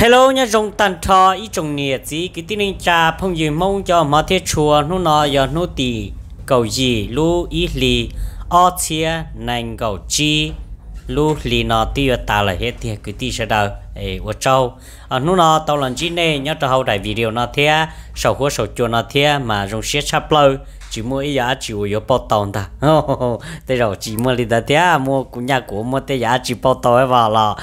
Hello, nyob zoo tag nrho ib tsoom niam txiv kwv tij neej tsa phooj ywg Hmoob cov hmov thiab tshua. Hnub no yog hnub tim kaum yim lub ib hlis ob txhiab nees nkaum tsib. Lub hli no twb yuav tas lawm thiab tiag kwv tij sawv daws, ua tsaug. Hnub no tau los ntsib nej nyob rau hauv daim video no thiab saum huab saum cua no thiab mas zoo siab tshaj plaws, tsis muaj ib yam dab tsi uas yuav pauj tau ntag. Tej zaum tsis muaj li ntawd thiab, muaj kuv nyaj kuv muaj tej yam dab tsi pauj tau es los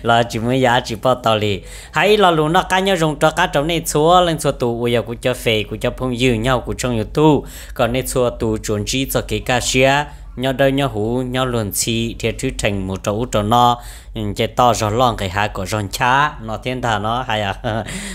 los tsis muaj ib yam dab tsi pauj tau li. Hais ib lo lus noj qab nyob zoo rov qab rau nej txhua leej txhua tus uas yog kuv cov fej kuv cov phooj ywg nyob hauv kuv tshooj YouTube, kom nej txhua tus tsuas ntsib txoj kev kaj siab, nyob dawb nyob huv, nyob luag ntxhi, dhia rhwb rhees mus rau ub rau no, nce toj zog loj nqis hav kom zog nchab no thiab ntag no hais.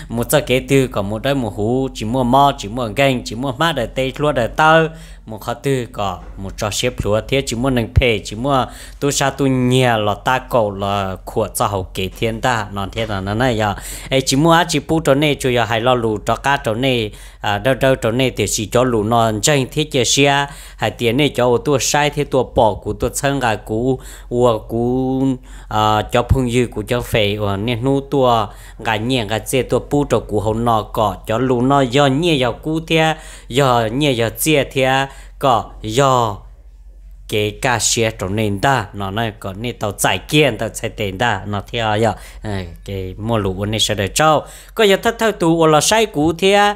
Mus txoj kev twg kom mus dawb mus huv, tsis muaj mob tsis muaj nkeeg, tsis muaj hmab daws teb hluab daws taw, mus qhov twg kom mus tso siab plhuav thiab tsis muaj neeg phem tsis muaj tub sab tub nyiag los tab kaum los khuam txoj hauv kev thiab ntag no thiab no na yog. Es tsis muaj dab tsi pub rau nej, tsuas yog hais lo lus rov qab rau nej, dawb dawb rau nej, tiam sis cov lus no ntseeg thiab cia siab hais tias nej cov uas tuaj saib thiab tuaj pom kuv tuaj txhawb nqa kuv, ua kuv cov phooj ywg kuv cov fej uas niaj hnub tuaj nqa nyiaj nqa txiaj tuaj pub rau kuv hauv no, kom cov lus no yog nyiaj yog kub thiab yog nyiaj yog txiaj thiab kom yog kev kaj siab rau nej ntag no na, kom nej tau txais kiag ntawm txhais tes ntag no thiab yog. Muaj lus ua nej sawv daws tsaug. Koj yog thawj thawj tus uas los saib kuv thiab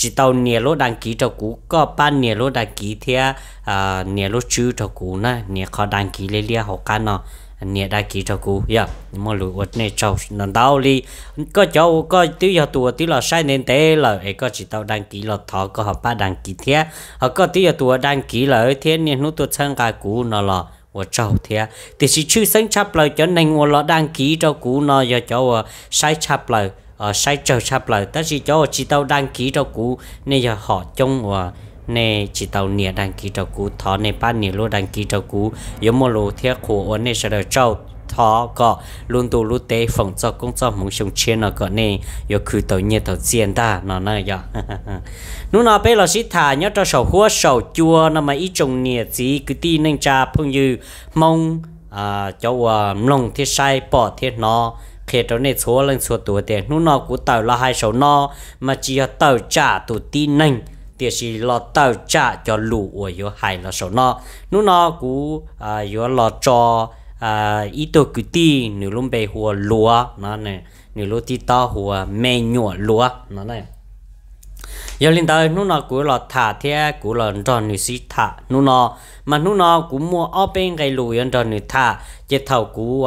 tsis tau nias lub đăng ký rau kuv, koj pab nias lub đăng ký thiab nias lub tswb rau kuv na, nias qhov đăng ký liab liab hauv qab no, nias đăng ký rau kuv yog. Muaj lus ua nej tsaug ntau ntau li. Koj cov uas koj twb yog tus uas twb los saib ntev ntev lawm es koj tsis tau đăng ký los thov koj ho pab đăng ký thiab. Ho koj twb yog tus uas đăng ký lawm thiab niaj hnub tuaj txhawb nqa kuv no los ua tsaug thiab. Tiam sis tshwj xeeb tshaj plaws cov neeg uas los đăng ký rau kuv no yog cov uas saib tshaj plaws, saib tsawg tshaj plaws, tab sis cov uas tsis tau đăng ký rau kuv, nej yog hom coob uas nej tsis tau nias đăng ký rau kuv, thov nej pab nias lub đăng ký rau kuv, yuav muaj lus thiab qhuas ua nej sawv daws tsaug. Thov kom lub ntuj lub teb foom txoj koob txoj hmoov xyoo tshiab no kom nej yuav khwv tau nyiaj tau txiaj ntag no na yog. Hnub no peb los sib tham nyob rau saum huab saum cua no mas ib tsoom niam txiv kwv tij neej tsa phooj ywg Hmoob, cov uas mloog thiab saib pom thiab hnov, qhia rau nej txhua leej txhua tus tias hnub no kuv tawm los hais saum no mas tsis yog tawm tsam tus tib neeg, tiam sis los tawm tsam cov lus uas yuav hais los saum no. Hnub no kuv yuav los tso ib tug kwv tij, nws lub npe hu ua Luav no, nws lub TikTok hu ua Me Nyuam Luav no. Yog li ntawd hnub no kuv los tham thiab kuv los nrog nws sib tham hnub no, mas hnub no kuv muaj ob peb nqe lus yuav nrog nws tham, ces thaum kuv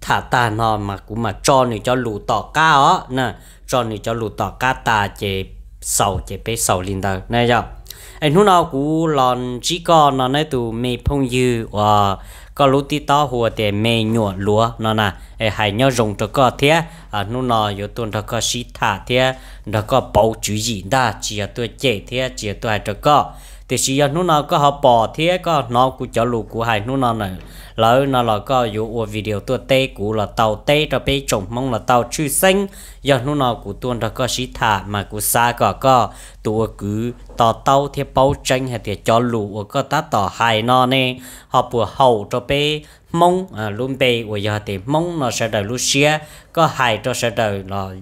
tham tag no mas kuv mam tso nws cov lus tom qab os na, tso nws cov lus tom qab tas ces xaus ces peb xaus li ntawd na yog. Es hnub no kuv los ntsib koj no neb tus me phooj ywg uas koj lub TikTok hu ua tias Me Nyuam Luav no na, es hais nyob zoo rau koj thiab. Hnub no yuav tuaj nrog koj sib tham thiab nrog koj pauv tswv yim ntag, tsis yog tuaj cem thiab tsis yog tuaj hais rau koj. Tiam sis yog hnub no koj ho pom thiab koj hnov kuv cov lus kuv hais hnub no na, lawm no los koj yuav ua video tuaj teb kuv los tau, teb rau peb tsoom Hmoob los tau. Tshwj xeeb yog hnub no kuv tuaj nrog koj sib tham mas kuv xav kom koj tus ua kwv to taub thiab paub tseeb hais tias cov lus uas koj tab tom hais no ne ho puas haum rau peb Hmoob lub npe uas yog tias Hmoob no sawv daws lub siab, koj hais rau sawv daws los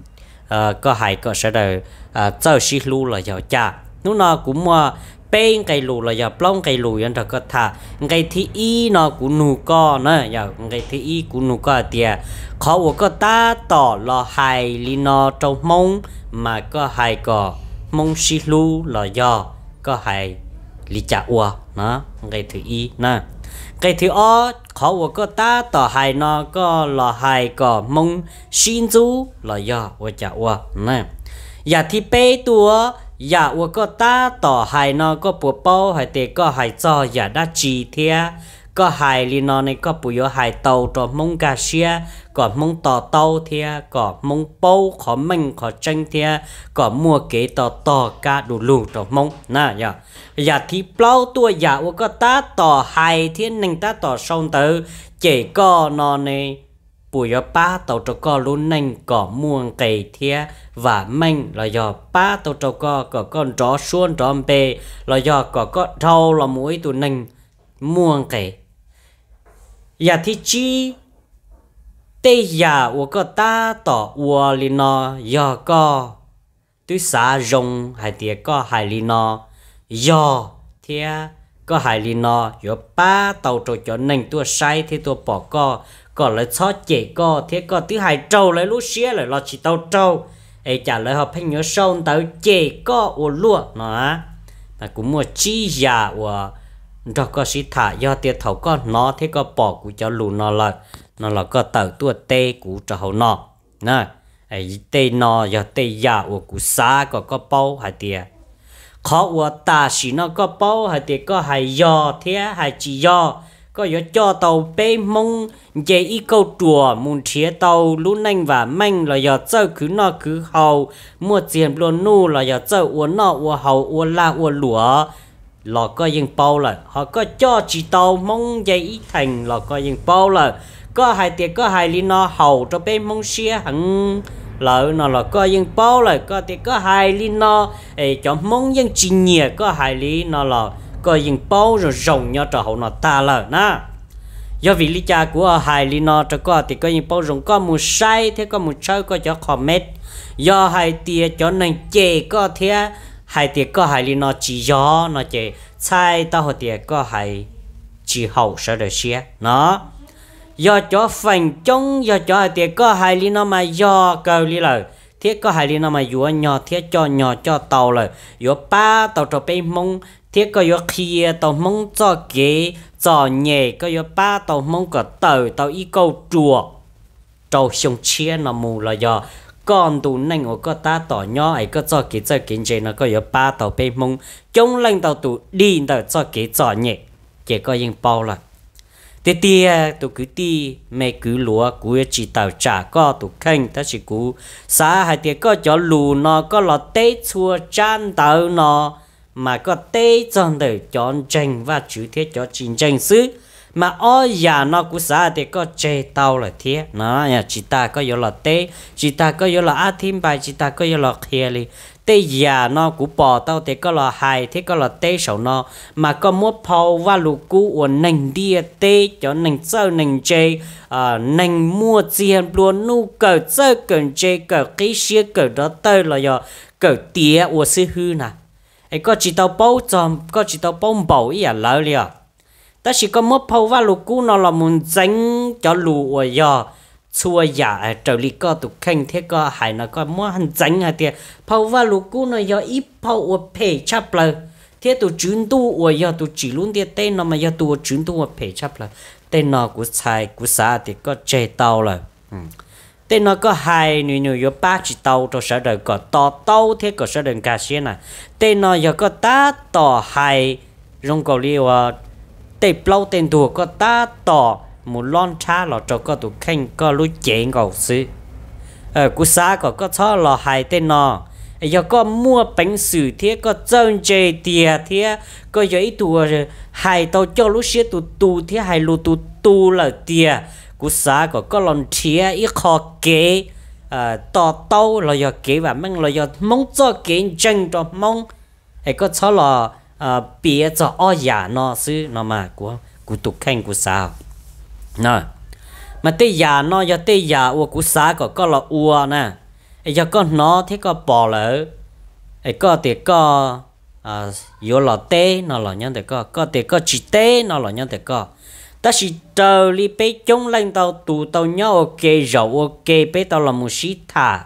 koj hais kom sawv daws txawj sib hlub los yog cas. Hnub no kuv muaj peb nqe lus los yog plaub nqe lus yuav nrog koj tham. Nqe thib ib no kuv nug koj na, yog nqe thib ib kuv nug koj hais tias qhov uas koj tab tom los hais li no rau Hmoob mas koj hais kom Hmoob sib hlub los yog koj hais li cas ua? Nqe thib ib na. Nqe thib ob, qhov uas koj tab tom hais no koj los hais kom Hmoob sib ntxub los yog ua cas ua? Yam thib peb tuaj, yam uas koj tab tom hais no koj puas paub hais tias koj hais txog yam dab tsi thiab koj hais li no ne koj puas yuav hais tau rau Hmoob nkag siab kom Hmoob to taub thiab kom Hmoob paub qhov meej qhov tseeb thiab kom muaj kev to tog kab du lug rau Hmoob na yog. Yam thib plaub tuaj, yam uas koj tab tom hais thiab neeg tab tom sau ntawv cem koj no ne puas yuav pab tau rau koj lub neej kom muaj nqis thiab vam meej los yog pab tau rau koj kom koj nrov suab nrov npe los yog kom koj dhau los mus ua ib tug neeg muaj nqis? Yam thib tsib, Tej yam uas koj tab tom ua li no, yog koj twb xav zoo hais tias koj hais li no yog thiab koj hais li no yuav pab tau rau cov neeg tuaj saib thiab tuaj pom koj, kom lawv txhob cem koj thiab koj twb hais raug lawv lub siab lawm los tsis tau raug, es cas lawv ho pheej yuav sau ntawv cem koj ua luaj no. Kuv muaj tsib yam uas nrog koj sib tham, yog tias thaum koj hnov thiab koj pom kuv cov lus no lawm no los koj tawm tuaj teb kuv rau hauv no. Tej no yog tej yam uas kuv xav kom koj paub hais tias, qhov uas tam sim no koj paub hais tias koj hais yog thiab hais tsis yog, koj yuav coj tau peb Hmoob nce ib kauj ruam mus nrhiav tau lub neej vam meej los yog txawj khwv noj khwv haus, muaj txiag nplua nuj los yog txawj ua noj ua haus ua lag ua luam los koj yeej paub lawm. Ho koj coj tsis tau Hmoob nce ib theem los koj yeej paub lawm. Koj hais tias koj hais li no haum rau peb Hmoob siab heev lawm no los koj yeej paub lawm. Koj tias koj hais li no es cov Hmoob yeej tsis nyiam koj hais li no los koj yeej paub zoo zoo nyob rau hauv no tag lawm na. Yog vim li cas kuv hais li no rau koj tias koj yeej paub zoo, koj mus saib thiab koj mus tshawb koj cov comment, yog hais tias cov neeg cem koj thiab hais tias koj hais li no tsis yog no ces txhais tau hais tias koj hais tsis haum sawv daws siab no. Yog cov feem coob yog cov hais tias koj hais li no mas yog kawg li lawm thiab koj hais li no mas yuav nyog thiab coj nyog coj tau lawm, yuav pab tau rau peb Hmoob thiab koj yuav qhia tau Hmoob txoj kev txom nyem, koj yuav pab tau Hmoob kom tawm tau ib kauj ruam rau xyoo tshiab no mus los yog koj ntu neej uas koj tab tom nyob es koj txoj kev txawj kev ntse no koj yuav pab tau peb Hmoob coob leej ntau tus dim ntawm txoj kev txom nyem, ces koj yeej paub lawm. Tiag tiag tus kwv tij me kwv luav, kuv yuav tsis tawm tsam koj tus kheej, tab sis kuv xav hais tias koj cov lus no koj los teb txhua tsab ntawv no mas koj teb txog ntawm cov ntseeg Vajtswv thiab cov tsis ntseeg xwb. Mas ob yam no kuv xav tias koj tseg tau lawm thiab no. Tsis tas koj yuav los teb, tsis tas koj yuav los ab thib npai, tsis tas koj yuav los qhia li. Tej yam no kuv pom tau tias koj los hais thiab koj los teb saum no, mas koj muab phau Vajluskub uas neeg ntiaj teb, cov neeg txawj neeg ntse, neeg muaj txiag nplua nuj kawm txawj kawm ntse kawm qib siab kawm nrov tawg los yog kawm tiav ua xib hwb na, es koj tsis tau paub txog, koj tsis tau paub npaum ib yam lawv li os. Tab sis koj muab phau Vajluskub no los mus ntxeev cov lus uas yog txhua yam raws li koj tus kheej thiab koj hais no, koj muab ntxeev hais tias phau Vajluskub no yog ib phau uas phem tshaj plaws, thiab tus tswv ntuj uas yog tus tsim lub ntiaj teb no mas yog tus uas tswv ntuj uas phem tshaj plaws. Tej no kuv txhais kuv xav tias koj tseg tau lawm. Tej no koj hais nws nws yuav pab tsis tau rau sawv daws kom to taub thiab kom sawv daws nkag siab na. Tej no yog koj tab tom hais zoo nkaus li uas tej plaub tej ntug koj tab tom mus lob nrhab los rau koj tus kheej koj lub cev nkaus xwb. Kuv xav kom koj txhob los hais tej no. Yog koj muaj peev xwm thiab koj txawj ntse tiag thiab koj yog ib tug uas hais tau coj lub siab tus tu thiab hais lus tus tu lawm tiag, kuv xav kom koj los nrhiav ib qho kev to taub los yog kev vam meej los yog Hmoob txoj kev ntseeg rau Hmoob, es koj txhob los piav txog ob yam no xwb no mas kuv tus kheej kuv xav. Mas tej yam no yog tej yam uas kuv xav kom koj los ua na. Es yog koj hnov thiab koj pom lawm, es koj tias koj yuav los teb no los nyob ntawm koj, koj tias koj tsis teb no los nyob ntawm koj. Tab sis raws li peb coob leej ntau tus tau nyob ua ke zaum ua ke peb tau los mus sib tham,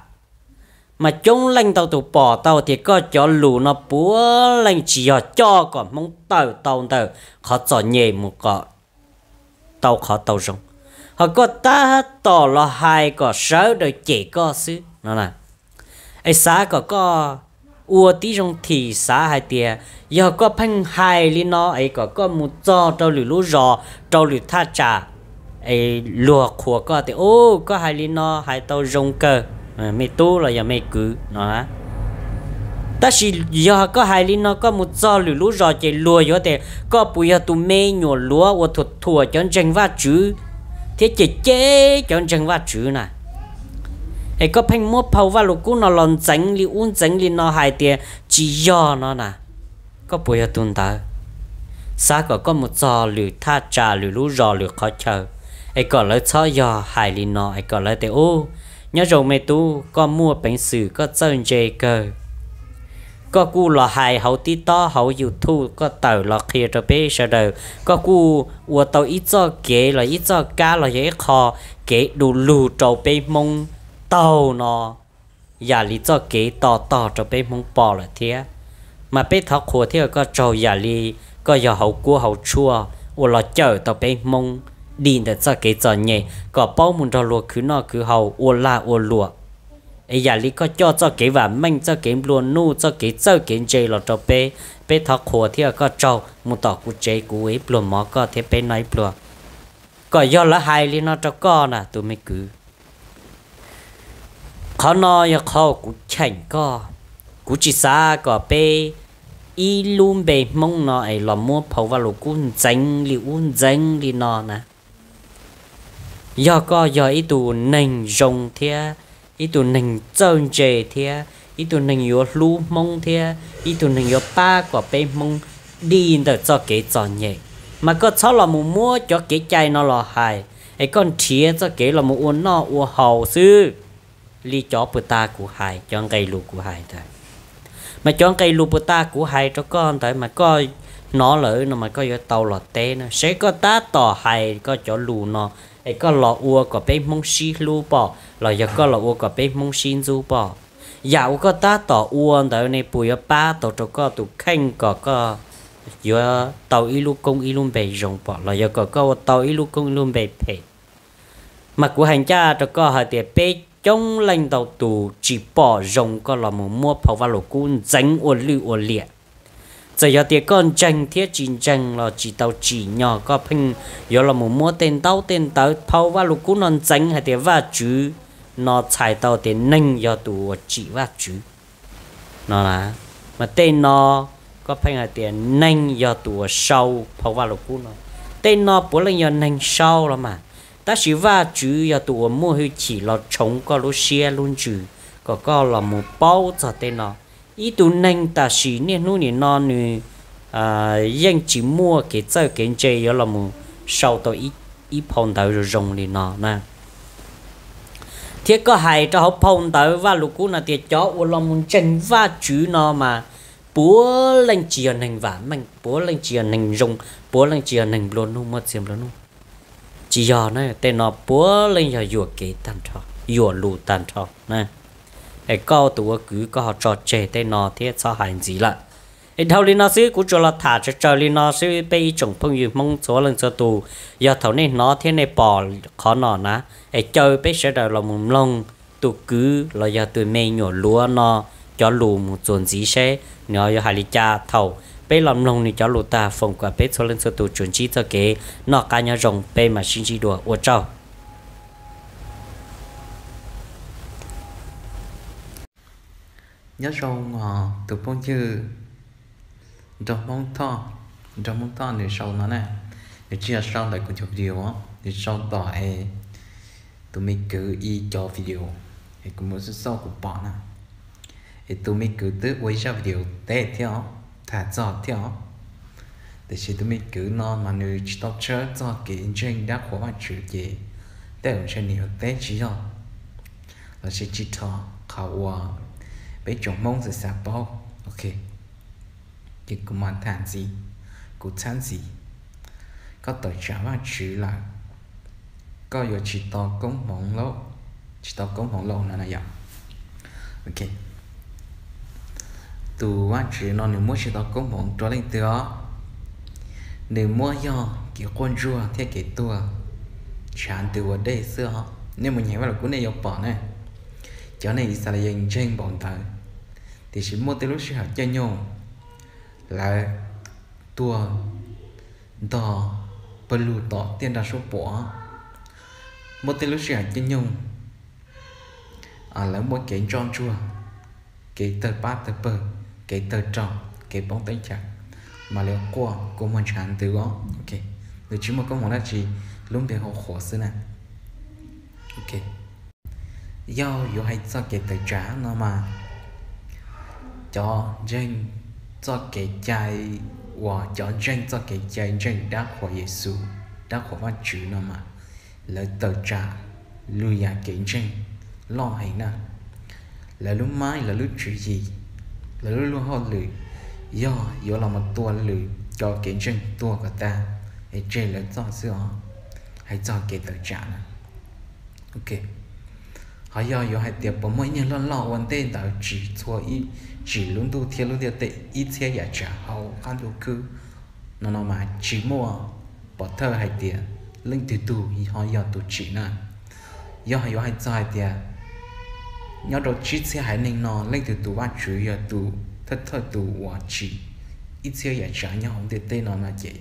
mas coob leej ntau tus pom tau tias koj cov lus no puav leej tsis yog coj kom Hmoob tawm tau ntawm qhov txom nyem mus kom tau qhov tau zoo, ho koj tab tom los hais kom sawv daws cem koj xwb no. Es xav kom koj ua tib zoo thim xav hais tias yog koj pheej hais li no es kom koj mus txog rau lwm lub zos, rau lwm thaj tsam, es luag qhuas koj tias, u, koj hais li no hais tau zoo kawg, me tub los yog me kwv no. Tab sis yog koj hais li no koj mus txog lwm lub zos ces luag yuav tias koj puas yog tus me nyuam luav uas thuam thuam cov ntseeg Vajtswv thiab cem cem cov ntseeg Vajtswv na. Es koj pheej muab phau Vajluskub no los ntxeev li ub ntxeev li no hais tias tsis yog no na, koj puas yog tus ntawd? Xav kom koj mus txog lwm thaj tsam lwm lub zos lwm qhov chaw, Es kom lawv txhob yog hais li no, es kom lawv tias, Ub, nyob zoo me tub, koj muaj peev xwm koj txawj ntse kawg. Koj kuj los hais hauv TikTok hauv YouTube, koj tawm los qhia rau peb sawv daws, koj kuj ua tau ib txoj kev los ib txoj kab los yog ib qho kev du lug rau peb Hmoob taug no. Yam li txoj kev to tog rau peb Hmoob pom lawm thiab. Mas peb thov qhuas thiab koj tsaug yam li koj yog hauv kuab hauv tshuaj uas los cawm tau peb Hmoob dim ntawm txoj kev txom nyem kom paub mus nrog luag khwv noj khwv haus ua lag ua luam. Es yam li koj coj txoj kev vam meej, txoj kev nplua nuj, txoj kev txawj kev ntse los rau peb, peb thov qhuas thiab koj tsaug. Mus tom kuv tsev kuv ua ib pluag mov koj thiab peb noj ib pluag. Kom yog lawv hais li no rau koj na tus me kwv. Qhov no yog qhov kuv cheem koj. Kuv tsis xav kom peb ib lub npe Hmoob no es los muab phau Vaj Lug Kub ntxeev li ub ntxeev li no na. Yog koj yog ib tug neeg zoo thiab ib tug neeg txawj ntse thiab ib tug neeg yuav hlub Hmoob thiab ib tug neeg yuav pab kom peb Hmoob dim ntawm txoj kev txom nyem, mas koj txhob los mus muab cov kev cai no los hais, es koj nrhiav txoj kev los mus ua noj ua haus xwb. Li cov puag ta kuv hais, cov nqe lus kuv hais ntawd, mas cov nqe lus puag ta kuv hais rau koj ntawd mas koj hnov lawm no mas koj yuav tau los teb na. Seb koj tab tom hais koj cov lus no es koj los ua kom peb Hmoob sib hlub pom los yog koj los ua kom peb Hmoob sib ntxub pom? Yam uas koj tab tom ua ntawd ne puas yuav pab tau rau koj tus kheej kom koj yuav tau ib lub koob ib lub npe zoo pom los yog kom koj ua tau ib lub koob ib lub npe phem? Mas kuv hais ncaj rau koj hais tias peb coob leej ntau tus tsis pom zoo koj los mus muab phau Vaj Lug Kub ntxeev ua lwj ua liam. Txawm yog tias koj ntseeg thiab tsis ntseeg los tsis tau tsim nyog koj pheej yuav los mus muab tej ntaub tej ntawv phau Vaj Lug Kub no ntxeev hais tias Vajtswv no txhais tau tias neeg yog tus uas tsim Vajtswv no. Mas tej no koj pheej hais tias neeg yog tus uas sau phau Vaj Lug Kub no. Tej no puav leej yog neeg sau los mas, tab sis Vajtswv yog tus uas muaj hwj chim los tshoov koj lub siab lub ntsws kom koj los mus paub txog tej no. Ib tug neeg tam sim niaj hnub nim no nws yeej tsis muaj kev txawj kev ntse yuav los mus sau tau ib phau ntawv zoo zoo li no na. Thiab koj hais rau hauv phau ntawv Vaj Lug Kub no tias cov uas los mus ntseeg Vajtswv no mas puav leej tsis yog neeg vam meej, puav leej tsis yog neeg zoo, puav leej tsis yog neeg nplua nuj muaj txiag nplua nuj. Tsis yog na, tej no puav leej yog yuam kev tag nrho, yuam lus tag nrho na. Es koj tus ua kwv koj ho tso tseg tej no thiab txhob hais ntxiv lawm. Es dhau li no xwb, kuv tsuas los tham tsawg tsawg li no xwb, peb ib tsoom phooj ywg Hmoob txhua leej txhua tus, yog thaum nej hnov thiab nej pom qhov no na, es caw peb sawv daws los mus mloog tus kwv los yog tus me nyuam luav no cov lus mus txuas ntxiv seb nws yuav hais li cas. Thaum peb los mloog nws cov lus tag, foom kom peb txhua leej txhua tus tsuas ntsib txoj kev noj qab nyob zoo, peb mam sib ntsib dua, ua tsaug. Nyob zoo os tus phooj ywg nraug Hmoob Thoj, nraug Hmoob Thoj nws sau no na, nws tsis yog sau ntawm kuv cov video, nws sau tom es tus me kwv ib cov video, es kuv mus xauj xauj kuv pom na, es tus me kwv twb ua ib zaj video teb thiab os, tham txog thiab os. Tiam sis tus me kwv no mas nws tsis tau tshawb txog kev ntseeg dab qhuas Vajtswv ces tej zaum ntshe nws yuav teb tsis yog lossis tsis dhos qhov uas peb tsoom Hmoob xav xav paub. Ok, ces kuv mam tham ntxiv, kuv txhab ntxiv. Koj tawm tsam Vajtswv lawm, koj yuav tsis tau koob hmoov lauj, tsis tau koob hmoov lauj no na yom. Ok, tus Vajtswv no nws muab tsis tau koob hmoov rau leej twg os. Nws muab yog kev quaj ntsuag thiab kev tuag, tshav ntws ua dej xwb os. Nej mus nyeem Vaj Lug Kub nej yuav pom ne, cov neeg Yixalayees ntseeg npaum ntawd, tiam sis muaj tej lub sij hawm caij nyoog lawv tuag ntog pawg lug tom tiaj nrag suab puam. Muaj tej lub sij hawm caij nyoog lawv muaj kev ntsoj ntsuag, kev tawg pab tawg pawg, kev tawg rog, kev poob teb chaws, mas lawv quaj kua muag ntshav ntws os. Nws tsis muaj koob hmoov dab tsi, lub npe hau qhuav xwb na. Ok, yog yuav hais txog kev tawm tsam no mas cov ntseeg txoj kev cai, uas cov ntseeg txoj kev cai ntseeg dab qhuas Yexus, dab qhuas Vajtswv no mas lawv tawm tsam lwm yam kev ntseeg loj heev na. Lawv lub maib, lawv lub tswv yim, lawv lub luag hauj lwm yog yuav los mus tua lwm cov kev ntseeg tuag kom tag es tseg lawv txoj xwb os, hais txog kev tawm tsam na. Ho yog yuav hais tias puas muaj ib nyuag loj loj ua ntej ntawd tsim txhua, tsim lub ntuj thiab lub ntiaj teb ib txhiab yam tsav hauv qab ntuj khwb no no mas tsis muaj pov thawj hais tias leej twg tug ho yog tus tsim na. Yog yuav hais txog hais tias nyob rau tsib txhiab haiv neeg no leej twg tus Vajtswv yog tus thawj thawj tus uas tsim ib txhiab yam tsav nyob hauv ntiaj teb no no ces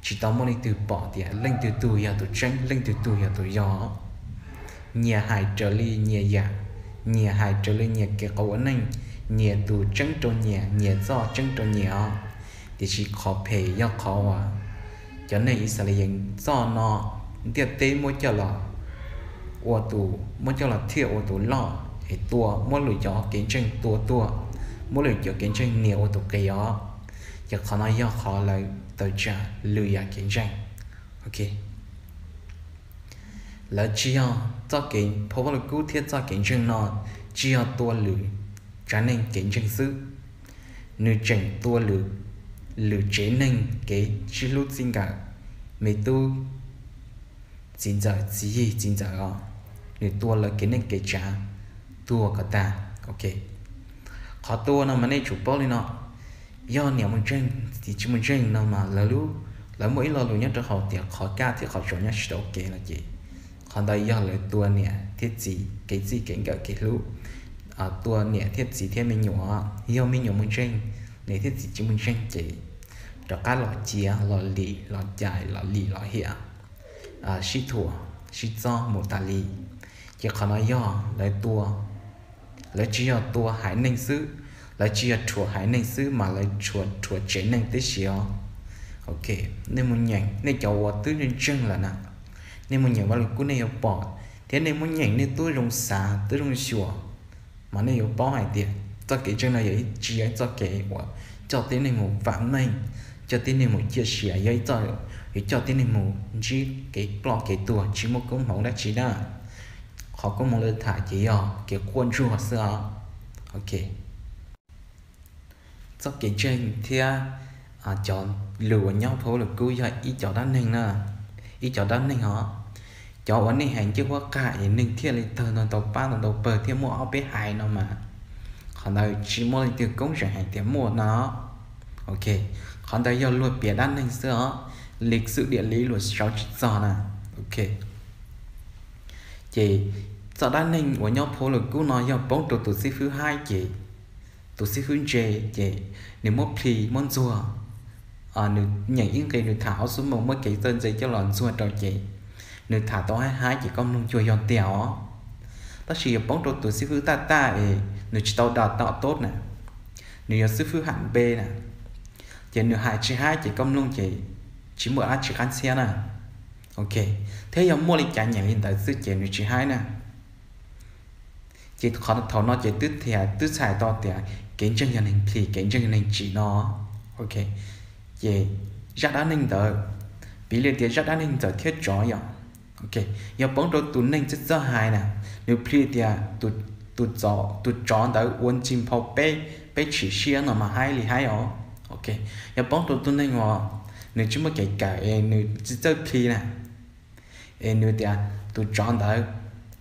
tsis tau muaj leej twg pom tias leej twg tug yog tus tseeb, leej twg tug yog tus yog. Nyias hais raws li nyias yam, nyias hais raws li nyias kev qauv ua neej, nyias tus tseeb rau nyias, nyias txoj tseeb rau nyias os. Tiam sis qhov phem yog qhov uas cov neeg Yixalayees txoj no ntiaj teb muab coj los ua tus, muab coj los thiaj ua tus loj es tua, muab lwm cov kev ntseeg tua tuag, muab lwm cov kev ntseeg nias ua tus qis os. Ces qhov no yog qhov lawv tawm tsam lwm yam kev ntseeg. Lawv tsis yog txoj kev phau Vaj Lug Kub thiab txoj kev ntseeg no tsis yog tua lwm tsav neeg kev ntseeg xwb, nws tseem tua lwm, lwm tsev neeg kev sib hlub txij nkawm, me tub txiv ntxawm, txiv yig txiv ntxawm os, nws tua lawv kev neej kev tsav tuag kom tag. Qhov tua no mas nej tsum paub li no, yog niam mus ntseeg txiv tsis mus ntseeg no mas lawv lub, lawv muaj ib lo lus nyob rau hauv tias qhov kaj thiab qhov tsaus nyob tsis tau kev no ces qhov ntawd yog lawv tua niam thiab txiv kev txij kev nkawm kev hlub, tua niam thiab txiv thiab me nyuam. Yog me nyuam mus ntseeg, niam thiab txiv tsis mus ntseeg ces rov qab los ciav los lim los cais los lim los hiam, sib thuam sib txob mus tas li. Ces qhov no yog lawv tua, lawv tsis yog tua haiv neeg xwb, lawv tsis yog rhuav haiv neeg xwb mas lawv rhuav tsev neeg tib si os. Nej mus nyeem, nej cov uas twb ntseeg lawm na, nej mus nyeem Vaj Lug Kub nej yuav pom, thiab nej muab nyeem nej tub zoo xav tub zoo xyuas mas nej yuav paub hais tias txoj kev ntseeg no yog tsis yog ib txoj kev uas coj tib neeg mus vam meej, coj tib neeg mus ciaj sia, yog ib txoj, yuav coj tib neeg mus ntsib kev ploj kev tuag tsis muaj koob hmoov dab tsi na. Qhov koob hmoov lawv tham ces yog kev quaj ntsuag xwb os. Txoj kev ntseeg thiab cov lus uas nyob phau Vaj Lug Kub yog ib cov dab neeg na, ib cov dab neeg os. Cov uas nej hais ncej huab qag es neeg thiaj li tawg ntau ntau pab ntau ntau pawg thiaj muaj ob peb haiv no mas, qhov ntawd tsis muaj leej twg koob zeem hais tias muaj no. Qhov ntawd yog luag piav dab neeg xwb os, lịch sử địa lý luag sau tsis txog na. Ces txoj dab neeg uas nyob phau Vaj Lug Kub no yog poob rau tus xib fwb haib ces tus xib fwb ntse ces nws muab plhis muab ntxuag. Nws nyeem ib nqe nws tham ob xuab moos muab kev txawj ntse coj los ntxuag rau ces nws tham tau haib haib ces koj mloog cuag yog tiag os. Tab sis yuav poob rau tus xib fwb taj taj es nws tsis tau đào tạo tốt na, nws yog xib fwb hab npe na, ces nws hais tsis haib ces koj mloog ces tsis muaj dab tsi qab ntxhiab na. Thiab yog muaj li cas nyeem li ntawd xwb ces nws tsis haib na. Ces qhov thaum no ces twb tias twb txhais tau tias kev ntseeg yog neeg plhis, kev ntseeg yog neeg tsim no. Ces zaj dab neeg ntawd, piv li tias zaj dab neeg ntxawm thiab tsov yom, yog poob rau tus neeg txawj txawj hais na, nws plhis tias tus tsov ntawd ua ntxig nphau peb, peb tshim siab no mas haib li haib os. Yog poob rau tus neeg uas nws tsis muaj kev kawm es nws tsis txawj plhis na, es nws tias tus tsov ntawd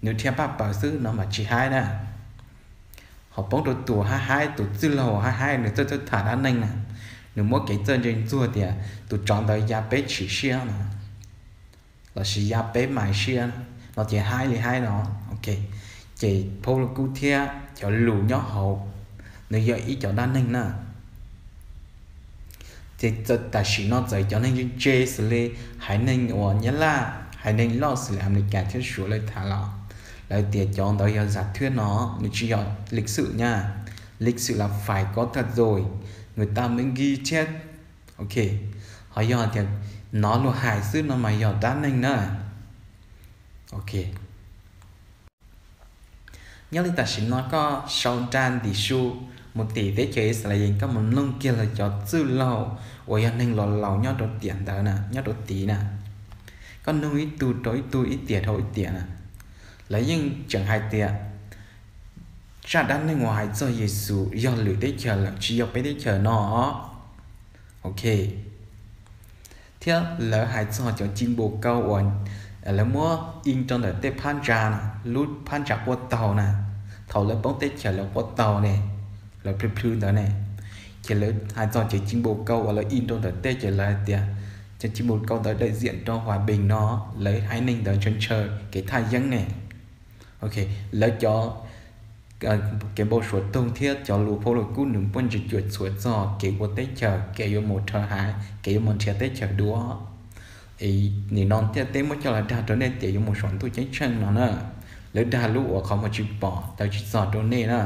nws dhia paj paws xwb no mas tsis haib na. Ho poob rau tus haib haib, tus txwj laug haib haib nws txawj txawj tham dab neeg na, nws muab kev txawj ntse ntxuag tias tus tsov ntawd ya peb tshim siab na, lossis ya peb mais siab no ces haib li haib no. Ces phau Vaj Lug Kub thiab cov lus nyob hauv nws yog ib cov dab neeg na. Ces tam sim no txawm cov neeg ntse xws li haiv neeg uas Nyab Laj, haiv neeg loj xws li Amelikas thiab Suav lawv tham los lawv tias cov ntawd yog giả thuyết no, nws tsis yog lịch sử nha. Lịch sử là phải có thật rồi, người ta mới ghi chép. Ho yog tias hnov luag hais xwb no mas yog dab neeg na. Nyob li tam sim no koj sau nra ntim su mus tim teb chaws Yixalayees, koj mus mloog kiag lawv cov txwj laug uas yog neeg laus laus nyob rau tiam ntawd na, nyob rau tid na, Koj nug ib tug rau ib tug, ib tiam dhau ib tiam na, lawv yeej tseem hais tias zaj dab neeg uas hais txog Yexus yog lwm teb chaws lawm, tsis yog peb teb chaws no. Ok, thiab lawv hais txog cov ci npus kau uas lawv muab in rau ntawm tej phab ntsa, lub phab ntsa quaj taug na, thaum lawv poob teb chaws lawv quaj taug ne, lawv plhw plhw ntawd ne, ces lawv hais txog cov ci npus kau uas lawv in rau ntawm tej ces lawv hais tias cov ci npus kau ntawd dawm ziam rau hua pes no, lawv haiv neeg ntawd ntshaw ntshaw kev thaj yeeb ne. Ok, lawv cov kev npau suav toog thiab cov lus phau lus kub nws puaj ntsis cuam txhuam txog kev ua teb chaws, kev yuav mus rhawv haiv, kev yuav mus nrhiav teb chaws dua. Nim no thiaj teb muab coj los dag rau nej tias yuav mus saum ntuj ceeb tsheej no na. Lawv dag lub uas qhov muag tsis pom taw tsis txog rau nej na.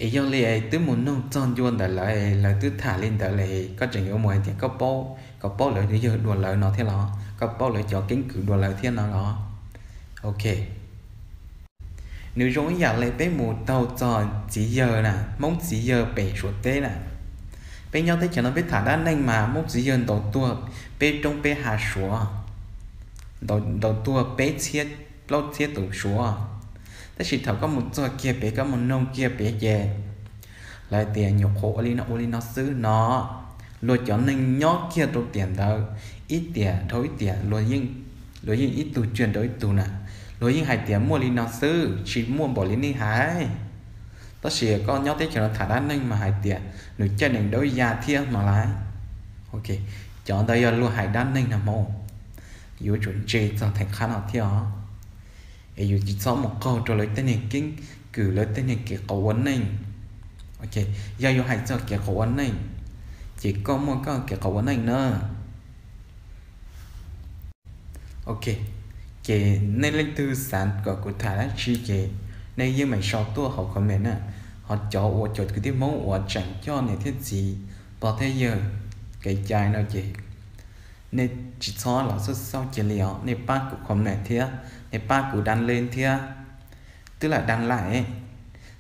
Es yog li twb mus nug txog ncua ntawm lawv, lawv twb tham li ntawd li, koj tseem yuav mus hais tias koj paub, koj paub lawv yawg dua lawv no thiab los? Koj paub lawv cov keeb kwm dua lawv thiab no los? Ok, nws zoo ib yam li peb mus taug txog txiv yawg na, Hmoob txiv yawg pem Suav teb na. Peb nyob teb chaws no peb tham dab neeg mas Hmoob txiv yawg ntaus tuag peb roob peb hav Suav, ntaus tuag peb txhiab plaub txhiab tus Suav. Tab sis thaum koj mus txog kiag pem, koj mus noog kiag pem ces lawv tias nyuam qhuav ua li no ua li no xwb no. Luag cov neeg nyob kiag rau tiam ntawd, ib tiam dhau ib tiam, luag yeej ib tug cuag rau ib tug na, luag yeej hais tias muaj li no xwb, tsis muaj npaum li nej hais. Tab sis koj nyob teb chaws no tham dab neeg mas hais tias nws caij nees dawb ya thiab no lauj. Ok, cov ntawd yog luag hais dab neeg na Hmoob, yuav tsum ntse txog theem qhab no thiab os. Es yus tsis txhob mus qaug rau lawv tej niag keeb kwm, lawv tej niag kev qauv ua neej. Ok, yog yuav hais txog kev qauv ua neej, ces koj muaj koj kev qauv ua neej na. Ok, ces nej leej twg xav kom kuv tham dab tsi ces nej yeej meem sau tuaj hauv comment na. Ho cov uas cov kwv tij Hmoob uas tseem coj niam thiab txiv, pog thiab yawg kev cai no ces nej tsis txhob los xauj xauj cia li os, nej pab kuv comment thiab, nej pab kuv dan le thiab, twb lam dan lais,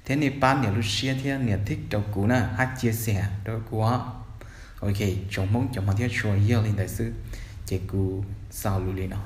thiab nej pab nias lub siab thiab nias thib rau kuv na, hab cia xiam rau kuv os. Ok, tsoom Hmoob cov hmov thiab tshua yog li ntawd xwb, ces kuv xaus lus li no.